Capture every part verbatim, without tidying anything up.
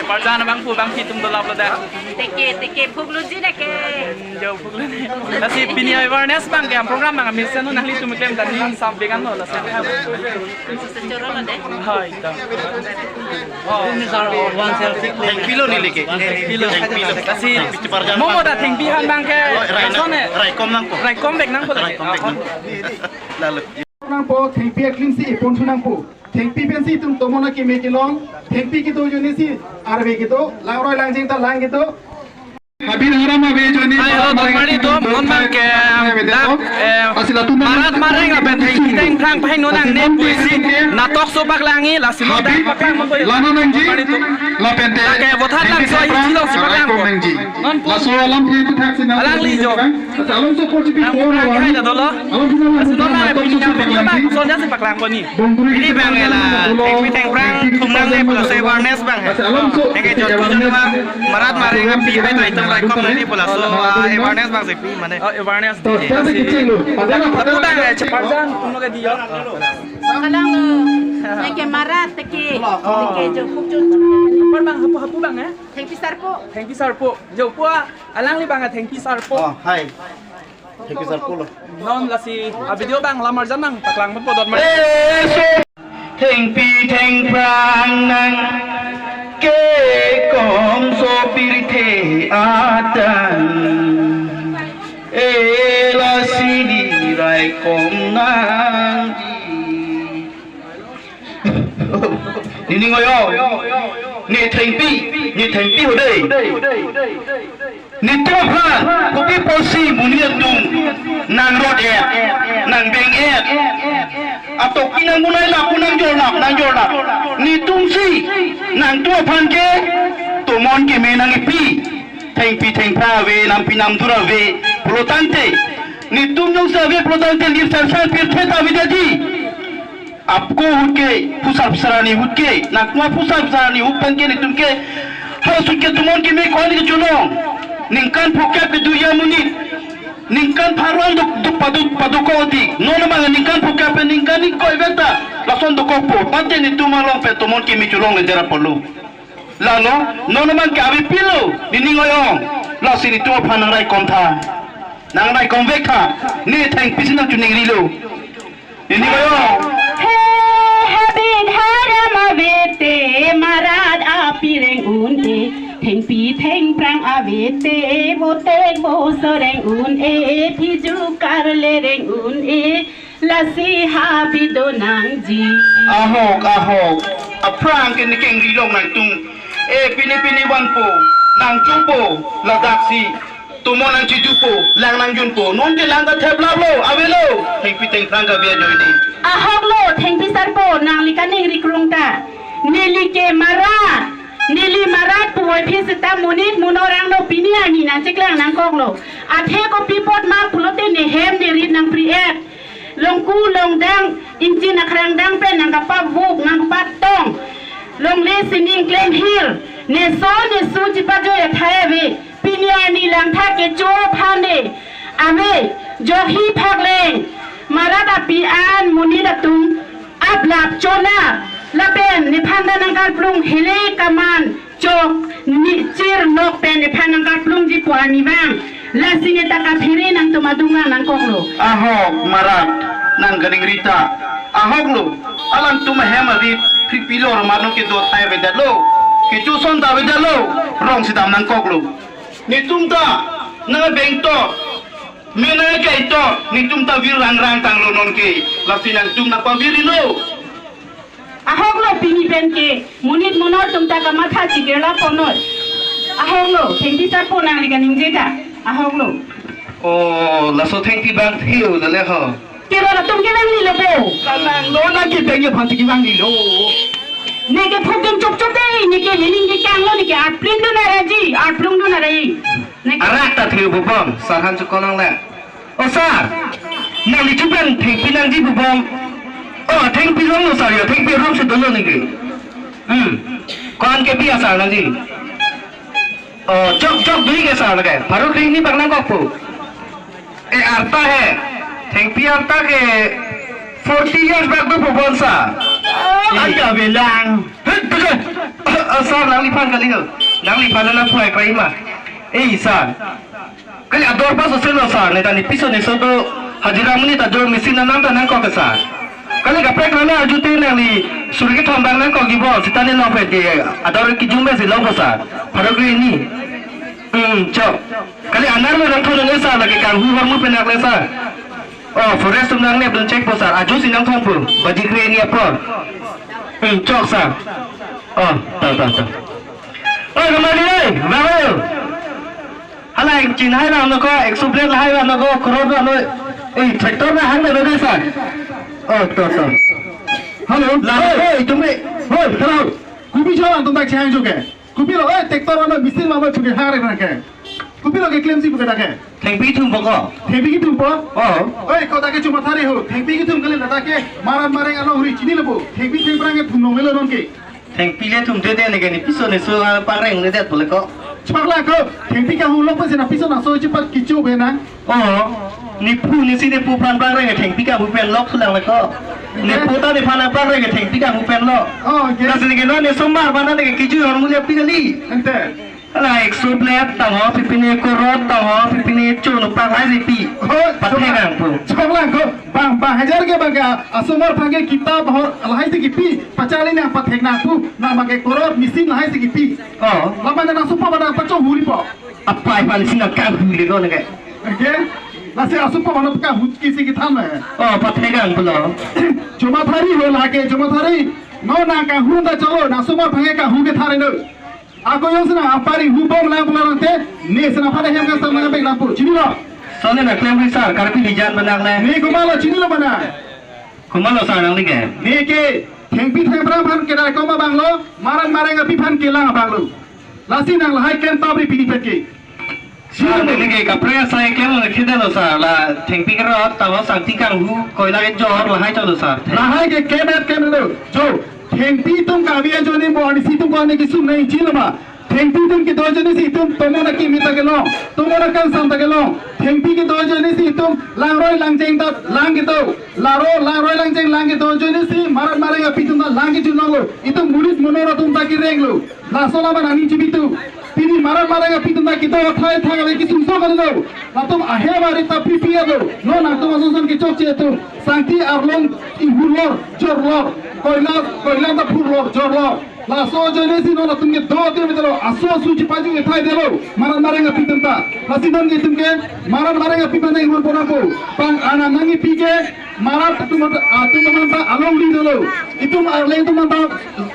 Parjan abang pu bang hitum dolap lo da. Teke, teke, phukluji da ke. Jo phuklu ni. Lasi pini awareness abang ke program abang amesen nanglitum keklem tadi sab began lo lasi. Sechoro lo de. Hai ta. Oh, ini sar one self. Thengpi lo neli ke. Thengpi lo. Thengpi lo. Lasi momo ta thengpi han abang ke. Oh, rai, lasone. Raikom nangpo. Raikom bek nangpo. Raikom bek nangpo. Lalu. Nangpo, thengpi aklim si ipon thu nangpo. Thengpi pensi itum tomon akeme kelong, thengpi kedo ajoine si arve kedo, langroi langjeng ta lang kedo. Habit haram ave ajoine. Hai, hello, Donmari dom, non abang ke, dak, eh, lasi latum Marat Mareng lapen Thengpi Thengphrang pahingno nangne pusi natok so paklangji, lasi non dak paklang mo. Lana nangji, Donmari dom. Lapen te. Dak ke Vothatlangso ahi chilong si paklang ko. Nangji. Non pu. Laso alam phu thak si nang. Alangli jo. Alam so positive. Nang ko program hai dah dolo. Alam so positive. Ason jasi paklang ko ni. Pini abang la, Thengpi Thengphrang thumrang le pula so awareness abang. Eke jot ko jot ma, Marat Mareng api hai ta itum raikom nangji pula so, ah, awareness abang si pi mane. Oh, awareness. Lapu abang, eh, cepat jan, tum lo ke diyo. Kalang lo. Neke Marat teke. Teke jo, kuk jo. Por abang, hapu, hapu abang, eh? Thengpi Sarpo. Thengpi Sarpo. Jo pu, ah, alangli abang, eh, Thengpi Sarpo. Oh, hai. Thengpi Sarpo lo. Non lasi a video abang lamar jan nang paklang mo po Donmari. Eh, so Thengpi Thengphrang nang ke kom so pirthe atan. Eh, lasi ne raikom nangji. Nening oyo, ne thengpi, ne thengpi ho dei. Netum aphan, kopi pusi monit atum nangrot-et, nangbeng-et. Atok pi nang bunai lap, nang jorlap, nang jorlap. Netum si, nangtum aphan ke, tomon keme nang-ipi. Thengpi Thengphrang ave, nampi namdur ave, pulotangte. Netum jongsi ave pulotangte lir sarsan pirthe ta ave dei. Apko ahut ke, pusap sarani ahut ke, nakma pusap sarani ahut pen ke netum ke, ha ahut ke tomon keme ko-an kecholong. Ningkan phokep kedo amonit. Ningkan pharo an dok, dok padok, padokok tik. Non abang ningkan phokep pen ningkan ingkoi vet ta. Lason dokokpo. Pate netum along pen tomon keme cholongledet apotlo. Lalo, non abang ke ave pilo, nening oyo. Lasi netum aphan nangraikom tha. Nangraikom vek tha. Ne thengpi si nangchiningrilo. Nening oyo. He, habit haram ave te, Marat api reng un-e, Thengpi Thengphrang ave te, Votek Boso reng un-e, Phiju Karle reng un-e, lasi habit do nangji. Ahok, ahok. Aphrang ke ne kengri long nangtum. Eh, pini pini vanpo, nangchupo, ladaksi. Tomon nangchijupo, lang nangjunpo. Non ke lang ta theplaplo, avelo. Thengpi Thengphrang kave ajoine. Ahoklo, Thengpi Sarpo, nangli kaningri krung ta. Neli ke Marat, neli Marat puvoiphit seta monit monor angno pini arni nangcheklang nangkoklo. Athe kopi apot ma pulote ne hem ne rit nangpri-et. Longku longdang, ingchin akrangdang pen nangkapavuk, nangkapatong. Longle sining klemhir, neso nesu chipajoi athai ave. Pini arni langtha kecho aphan de ave, johi phakleng, Marat api an monit atum aplap chona, lapen nephan ta nangkarplung hele kaman, chok, ni chir nok pen nephan nangkarplungji pu arni abang. Lasi ne ta kaphere nangtum adung nang nangkoklo. Ahok Marat, nang kaningri ta. Ahoklo, alangtum ahem arit, phirpi lo ramat nong kedo athai avedetlo. Kechoson ta avedetlo, rong si dam nangkoklo. Netum ta, nang bengto, mena kaito, netum ta vir rangrang tanglo nonke, lasi nangtum nangpavirilo. Ahoklo pini pen ke, monit monor atum ta kamatha chikirla ponoi. Ahoklo, Thengpi Sarpo nangli kaningje ta. Ahoklo. Oh, laso thengpi abang thiu dale ho. Kero latum kevanglilo po. Kalang lo na ke bengke aphan si kevanglilo. Neke phukdun chokchok dei, neke nening kekanglo, neke arplingdun araji, arplungdun araji. Neke arak ta thiu bubom, sar han chukon nangle. O sar, nangli chupen thengpi nangji bubom. O, thengpi longlo sar yo, thengpi arum si dolo neke. Hmm. Ko-an kebi asar nangji? O, chok chok dui ke sar lake. Pharo kre-hini bak nangkokpo. E arta he. Thengpi arta ke forty years bak do bubon sa. Aya belang. Hei, tuke. Ah, sir, nangliphan kali ho. Nangliphan na puai krai ma. Eh, sir. Kali ador pas oselo, sir. Ne tani piso ne so do hajira muni ta jo machine anam ta nangkok, sir. Kali kaprek rana arju te nangli suri kethom bang nangkok gibo. Sita ne nokpet ke ador kijumbe si longpo, sir. Pharo kre ni. Hmm, chok. Kali anar me nangthon ne, sir. Lake kanghu hormu penak le, sir. Oh, forest tum nangnepdun chekpo, sir. Ajo si nangthonpo. Baji kre ni apor. Hmm, chok, sir. Oh, ta, ta, ta. Oi, kamali, oi, bang, oi. Hala, engine hai lang noko, exo blade hai lang noko, crore lang noko. Eh, tractor na hang na noko, sir. Oh, to, to. Hello. La, oi, oi, tum, eh. Oi, hello. Kopi chot atum dak chehang chuke. Kopilo, oi, tractor ano, machine ano chuke, hare na ke. Kopilo keklem si puke dak ke. Thengpi thumpo ko. Thengpi kethumpo? Oh. Oi, ko dak ke chuma thari ho. Thengpi kethum kali ladak ke. Maran mareng alongri chinilo bo. Thengpi thengphrang kethum nonglelo non ke. Thengpi le thumthedet ne ke ne piso ne so, ah, pareng ne det bole ko. Chokla ko, thengpi kanghu lok pasi na piso na so chipat kichu be na. Oh, ne phu ne si ne phu phan pareng thengpi kanghu pen lok sulang le ko. Ne phu ta nephan pareng thengpi kanghu pen lo. Oh, okay. Na si ne ke no ne somar bana ne ke kichu hormu le pi kali. Ante. Hala exo blade tangho, pipine crore tangho, pipine chunu pangai si pi. Oh, pathek nangpo. Choklang ko, bang, bang hajar ke bang ke, asomar bang ke kitab hor, lahai si kipi, pachali nang pathek nangpo, nang bang ke crore, machine lahai si kipi. Oh. Lama na supa bana pacho huri po. Apai pali si nang kang huri ko nang ke. Okay? Lasi asupa bana kang hut ki si kithan me. Oh, pathek nangpo lo. Chuma thari ho lake, chuma thari. No nang kanghu ta cholo, nang asomar bang ke kanghu ke thari no. Ako jongsi nang apari hubom lang pulang te, ne si nangphan ahem kasam nang bek nangpo. Chinilo? Sone na klem ri sir, Karbi lijan benak le. Ne komatlo chinilo mana? Komatlo sir nangli ke? Ne ke, thengpi thengphrang aphan kedai koma banglo, maran mareng api aphan kelang banglo. Lasi nang lahai klem tap ri pini pet ke. Sir, neli ke kaprek asai klem nang khede lo sir, la thengpi karot, tangho sangti kanghu, koila kejor, lahai cholo sir. Lahai ke kemet kemet lo. Jo, thengpi atum kave ajoine bo arnisi atum ko arni kesung nang chilo ma. Thengpi atum kedo ajoine si itum tomon akimi ta kelong, tomon akangsam ta kelong. Thengpi kedo ajoine si itum langroi langjeng ta lang kedo. Laro langroi langjeng lang kedo ajoine si maran mareng api atum ta lang kejun longlo. Itum monit monor atum ta kerenglo. Laso lama nani chibitu. Pini maran mareng api atum ta kedo athai thang ale kesung so kalilo. Latum ahem ari ta pipi alo. No nangtum ason son kechokche atum. Sangti arlong ihurlor, jorlor. Koila, koila ta phurlor, jorlor. Laso ajoine si non latum kedo atum vetelo. Aso asu chipaju ethai delo. Maran mareng api atum ta. Lasi non ke itum ke maran mareng api atum ta ihur ponampo. Pang anam nangkipi ke Marat atum anta, atum anta alongri dolo. Itum arle atum anta,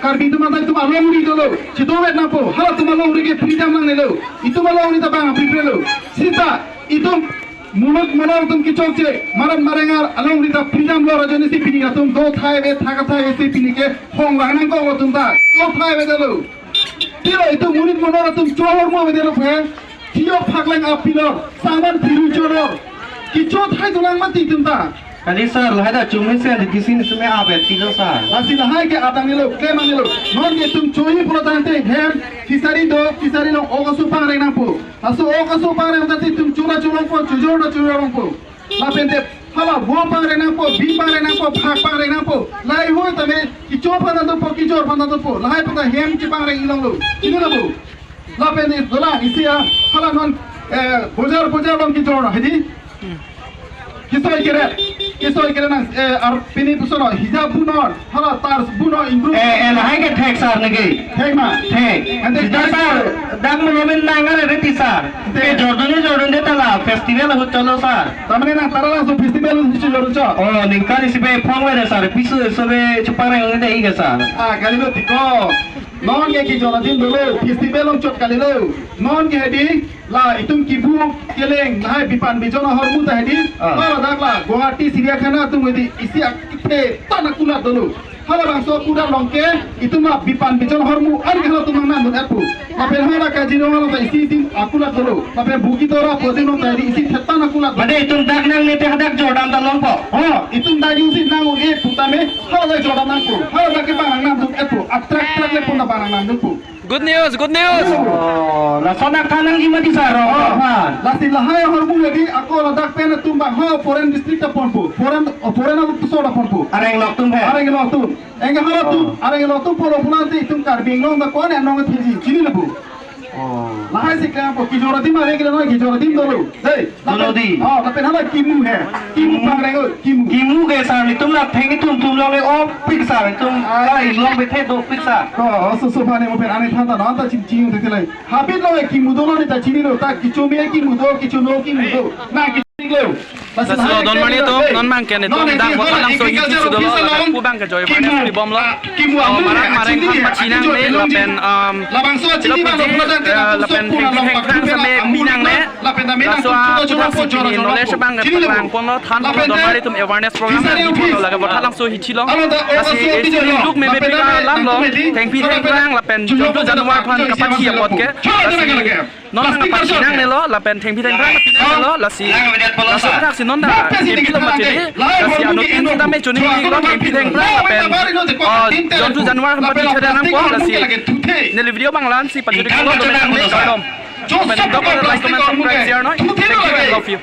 Karbi atum anta itum alongri dolo. Chidovet nangpo, hala atum alongri ke freedom nangnelo. Itum alongri ta bang free lo. Sita, itum monit monor atum kechokche, maran mareng alongri ta freedom lo ajoine si pini atum do thai ave, thak thai ave si pini ke hong lang nangkok atum ta. Do thai ave dolo. Tilo itum monit monor atum chohor mo ave dolo phe. Tio phaklang apilor, saman phiru chonor. Kecho thai dolang mati itum ta. Kali sir, lahai ta chumi sen di kisin sumi abe tilo sir. Lasi lahai ke adang nilo, ke manilo. Non ke itum choi pulo tangte hem, kisari do, kisari long, ok asu pangreng nangpo. Laso ok asu pangreng tangte itum chura chulongpo, chujor na chujor longpo. Lapen te, hala vo pangreng nangpo, bi pangreng nangpo, phak pangreng nangpo. Lahai hoi tame, kecho aphan ta dopo, kejor aphan ta dopo. Lahai aphan ta hem chepangreng ilonglo. Chinilo bo. Lapen te dolang isi a, hala non, eh, bojar bojar long kejor hedi. Kisoi keret, kisoi keret nang, eh, ar pini pusono, hijab bunor, hala tars bunor ingru. Eh, eh, lahai ke thek sir neke. Thek ma? Thek. Ante sir, dak monument nang are reti sir. Ante. Eh, Jordan, Jordan de tala, festival ahut cholo sir. Tamane nang tara laso festival ahut cholo cho. Oh, ningkan isi be phong le sir, piso so be chepangreng le de ike sir. Ah, kalilo tiko. Non ke kejor adim dolo, festival ongchot kalilo. Non ke hedi, la itum kibu keleng, lahai bipan bijon ahormu ta hedi. Ah. Para dak la, Guwahati Chiriakhana atum hedi, isi ak-, iphe tan akulat dolo. Hala bangso akulat long ke, itum a bipan bijon ahormu, an ke hala atum nang nangdun-etpo. Lapen hala Kaziranga ta isi itum akulat dolo. Lapen Bukidora Pojing ta hedi, isi thetan akulat dolo. Mane itum dak nangne te hadak Jordan ta longpo. Oh, itum dak jongsi nang-un-e putame, hala Jordan nangpo. Hala dak ke bang nang nangdun-etpo. Atrak trak le pun ta bang nang nangdunpo. Good news, good news. Oh, lason athak nangji mati sir, oh, oh, ha. Lasi lahai ahormu lagi ako ladak pen atum bang ho foreign district ta ponpo. Foreign, oh, foreign alu pusor ta ponpo. Areng lok atum he. Areng lok atum. Enke halatum, oh, areng lok atum pulo pulang ti itum Karbi Anglong ta kone anong thiji, chini lebu. Oh. Lahai si klempo, kejor adim areng kilo noi, kejor adim dolo. Dei, dolo di. Oh, lapen hala kimu he. Kimu, hmm, pangreng o, kimu. Kimu ke sir, itum la theng itum tum long le opik sir, itum, ah, la ilong bethe dopik sir. Oh, so so bane mo pen ane thanta non ta ching ching te te lai. Habit lo e kimu dolo ni ta chinilo, ta kichumi e kimu do, kichuno kimu do. Na kiching lo. Laso don mani to, non bang kene to, dang bot halang so hiti si dolo, lapen pu bang ke joy bang si bom lo. Kimu amu marak mareng hang machinang le, lapen, um, labangso chini bang lo, lapen thengpi thengphrang same pinang le. Laso aputhak si pini knowledge bang ke plang pon lo, than pon lo, don mani tum awareness program bang pon lo, lake bot halang so hiti lo. Lasi esi duk meme pika lam lo, thengpi thengphrang lapen jontu janwar aphan kapathi apot ke. Lasi non nang pachinang ne lo, lapen thengpi thengphrang pachinang ne lo, lasi. Laso aputhak si non ta, ipi lo mati di, lasi anuttin sita me chuni lo, thengpi thengphrang lapen, oh, jontu janwar aphan pathi chada nangpo, lasi. Neli video bang la-an si pachuri ko lo, lapen like, comment, subscribe, share noi. Thank you and love you.